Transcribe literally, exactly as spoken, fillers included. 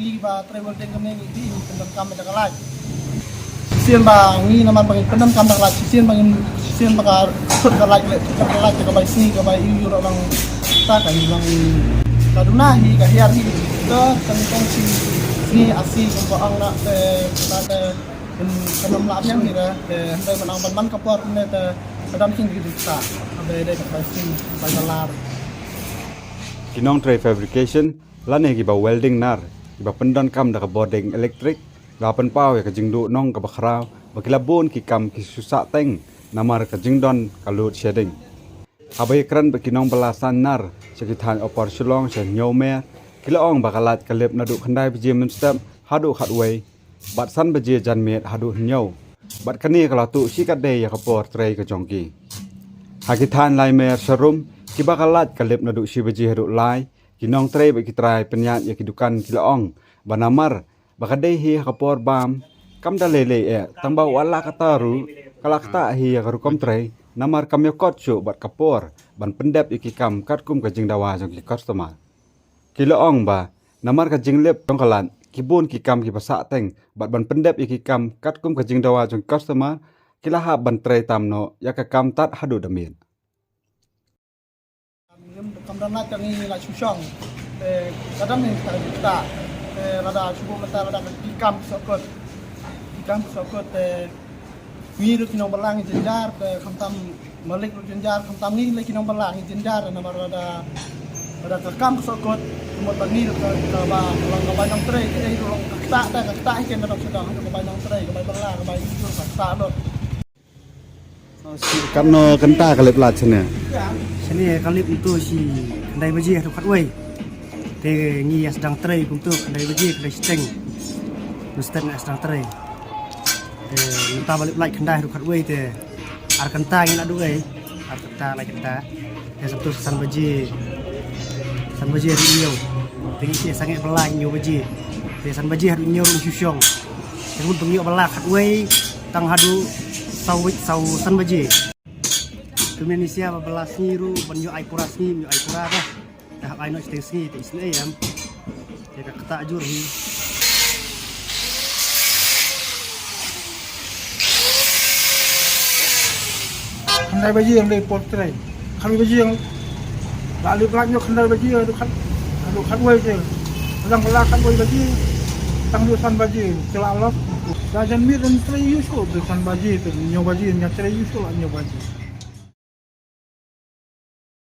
Ngi ba trei welding kane ngi dei ngi pyndonkam da ka light. Shisien ba ngi namar ba ngi pyndonkam da ka light, shisien ba ngi, shisien ba ka thut ka light le, thut ka light ka bai sngi ka bai ïoh ïoh lang ta ka ngi lang ka duna hi ka hiar hi. Ka kan kong shi sngi asi kan ba ang na te ta te kan kan nam la biang hi ra te hynrei man ang ban man ka por ne te ka dam king ki ta. Hynrei dei ka bai sngi bai ka lar. Ki nongtrei fabrication lane kiba welding nar kiba pyndonkam da ka bording elektrik la pynpaw ïa ka jingduh nong kaba khraw ba ki la bun ki kam ki shu sah teng namar ka jingdon ka load shedding. Haba ïakren bad ki nongbylla san nar sha ki thaiñ Upper Shillong sha Hynñiewmer, ki la ong ba ka light ka lip naduh khyndai baje mynstep haduh khatwei bad san baje janmiet haduh hynñiew. Bad kane ka la tuh shikatdei ïa ka por trei ka jong ki. Ha ki thaiñ Laimer Sharum, kiba ka light ka lip naduh shi baje haduh lai, ki nongtrei bad ki trai pynïaid ïa ki dukan ki la ong ba namar ba ka dei hi ha ka por bam, kam da lei lei eh, tang ba wat la kata ruh ka la ktah hi ïa ka rukom trei namar kam ïakot shuh bad ka por ban pyndep ïa ki kam katkum ka jingdawa jong ki customer. Ki la ong ba namar ka jinglip jong ka light, ki bun ki kam kiba sah teng bad ban pyndep ïa ki kam katkum ka jingdawa jong ki customer, ki la hap ban trei tam noh ïa ka kam tad haduh da miet. Kam don light ka ngi la shu shong. Te ka dang ngi ka ta. Te lada shu mynta lada ki kam sokot. Ki kam sokot te ngi ruh ki nongbylla ngi jynjar te khamtam malik ruh jynjar khamtam ngi le ki nongbylla ngi jynjar namar lada lada ka kam sokot mut ba ngi ruh ka ka ba long ka bai nongtrei ka ei ruh long ka ktah te ka ktah hi ken ka dong sdang ka bai nongtrei ka bai bylla ka bai ijur ka ktah lut. Katno kynta ka lip light shane? Shane ka lip kumto shi khyndai baje haduh khatwei. Te ngi ïa sdang trei kumto khyndai baje khyndai shiteng. Mynstep ngi ïa sdang trei. Te mynta ba lip light khyndai haduh khatwei te ar kynta ngi la duh ei. Ar kynta lai kynta. Te sabtu san baje. San baje haduh hynñiew. Te ngi ïa sangeh bylla hynñiew baje. Te san baje haduh hynñiew ruh shu shong. Te ngut ba ngi ïoh bylla khatwei tang haduh saw wit saw san baje. Kumne ngi sia ba bylla sngi ruh ban ïoh ai pura sngi, ïoh ai pura dah. Dah ai noh shiteng sngi te isynei em. Te ka ktah jur hi. Khyndai baje ngi dei por trei. Khyndai baje ngi la lip light noh khyndai baje haduh khat haduh khatwei te. Lang la khatwei baje tang duh san baje te la lok. Da janmiet ngi trei ïu shuh duh san baje te hynñiew baje ngi trei ïu shuh la hynñiew baje.